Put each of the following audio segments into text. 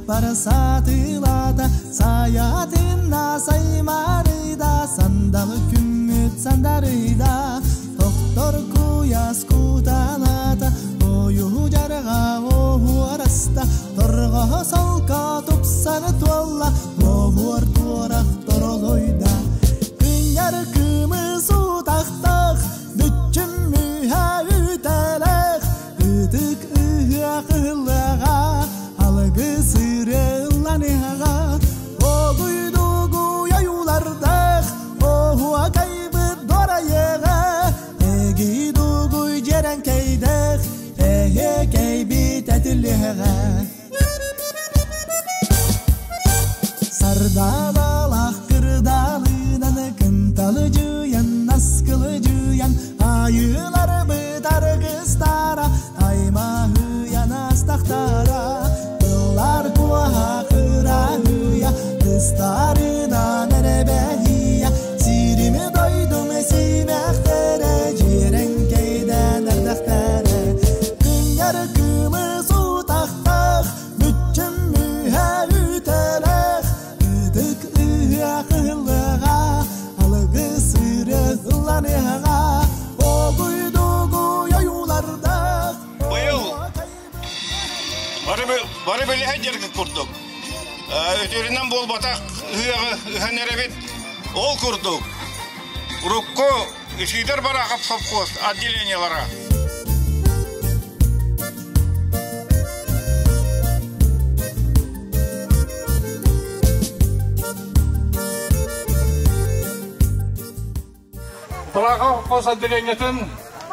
Саатыппар саатылаата, Саайатынна саймарыйда, Сандалы күммүт сандарыйда, Тохтор куйаас кутаната, Ойуу жарга оһуораста, Торҕоһо солко тупсаны туолла, Оһуор туорах торолойда. Кынньар кымыс утахтах, Бүччүм мүһэ үтэлэх, Ытык ыһыах ыһыллыаҕа, Алгыс ырыаланыаҕа, Огуйдугуй ойуулардаах, Оһуокайбыт дуорайыаҕа, Эгий-дугуй дьэрэҥкэйдээх, Эһиэкэйбит этиллиэҕэ. Сардаалаах кырдаалыынан кынталыдьыйан, наскылыдьыйан, айыыларбыт аргыстара, аймаһыйан астахтара, тыллар куоһа кыраһыйа, тыстарынан эрэбэһийэ, сирим дойдум симэхтэрэ, дьиэрэҥкэйдэн эрдэхтэрэ, кынньар кымыс утахтах, Бүччүм мүһэ үтэлэх, ытык ыһыах ыһыллыаҕа, алгыс ырыаланыаҕа, огуйдугуй ойуулардаах. Быйыл бары билиһэ дьэрги курдук. Өтөрүнэн буолбатах ыһыаҕы ыһан эрэбит. Ол курдук, урукку Исидор Барахов совхоз отделениелара. Барахов совхоз отделениетын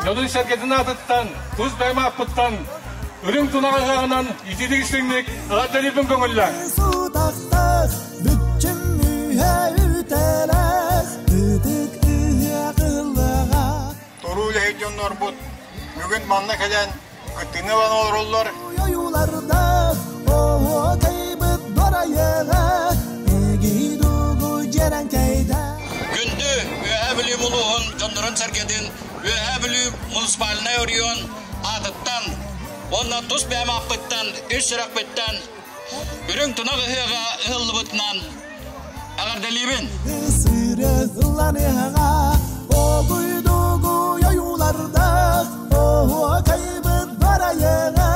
дьонун сэргэтин аатыттан, тус бэйэм ааппыттан үрүҥ тунаҕ ыһыаҕынан итиитик истиҥник эҕэрдэлиирбин көҥүллээҥ. Сутахтах, бүччүм мүһэ үтэлэх, ытык ыһыах ыллыаҕа. Туруу үлэһит дьоннорбут бүгүн манна кэлэн кыттыыны ылан олороллор. Ойуулардаах, оһуокайбыт дорайыаҕа, эгий-дугуй дьэрэҥкэйдэ. Күндү Үөһээ Бүлүү улууһун дьоннорун-сэргэтин Үөһээ Бүлүү муниципальнай оройуон аатыттан уонна тус бэйэм ааппыттан, үс сүрэхпиттэн Үрүҥ тунах ыһыаҕа ыһыллыбытынан эҕэрдэлиибин! Сыры ылланыаҕа, огуйдугуй ойуулардаах, оһуокайбыт барайыаҕа,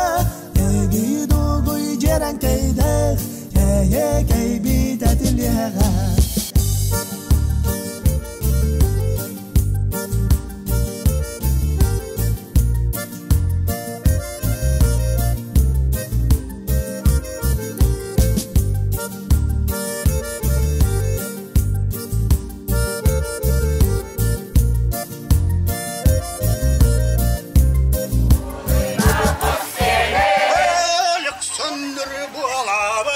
эгий-дугуй дьэрэҥкэйдээх, эһиэкэйбит этилиэҕэ. Александр буолабы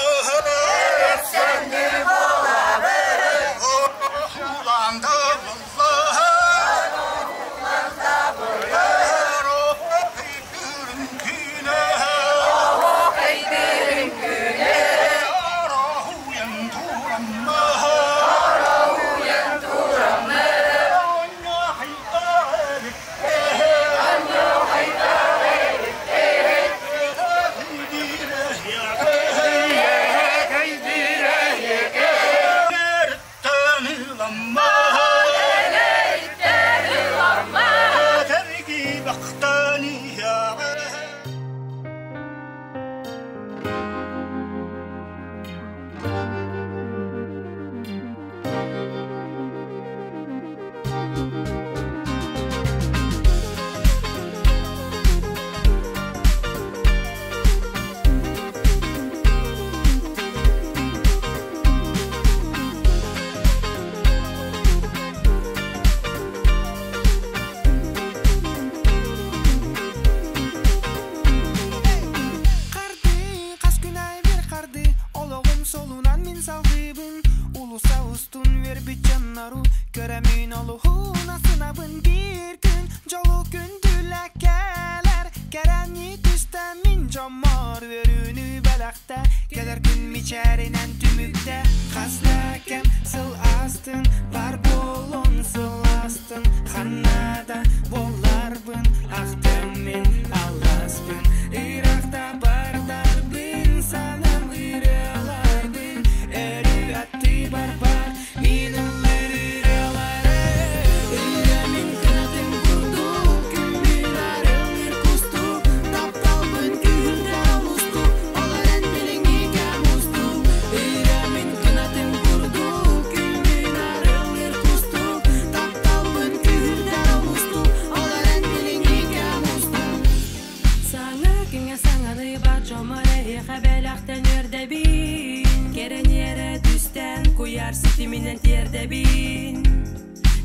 Харды, хас күн айбыр харды, олоҕум солунан мин салгыыбын. Улуса устун үөрбүт дьоннору көрөмүн олуһун асынабын. Биир күн дьолу күндүлэ кэлэр, кэрэни түстэ мин дьоммор үөрүүнү бэлэхтэ. Кэлэр күн мичээринэн түмүктэ, хас да кэм сыл астын, бар буолун сыластын, ханна да буоларбын, ахтым мин алласпын. Ырахта бардарбын санам ситиминэн тиэрдэбин.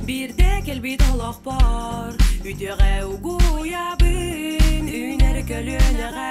Биирдэ кэлбит олохпор үтүөҕэ угуйабын, үүнэр көлүөнэҕэ.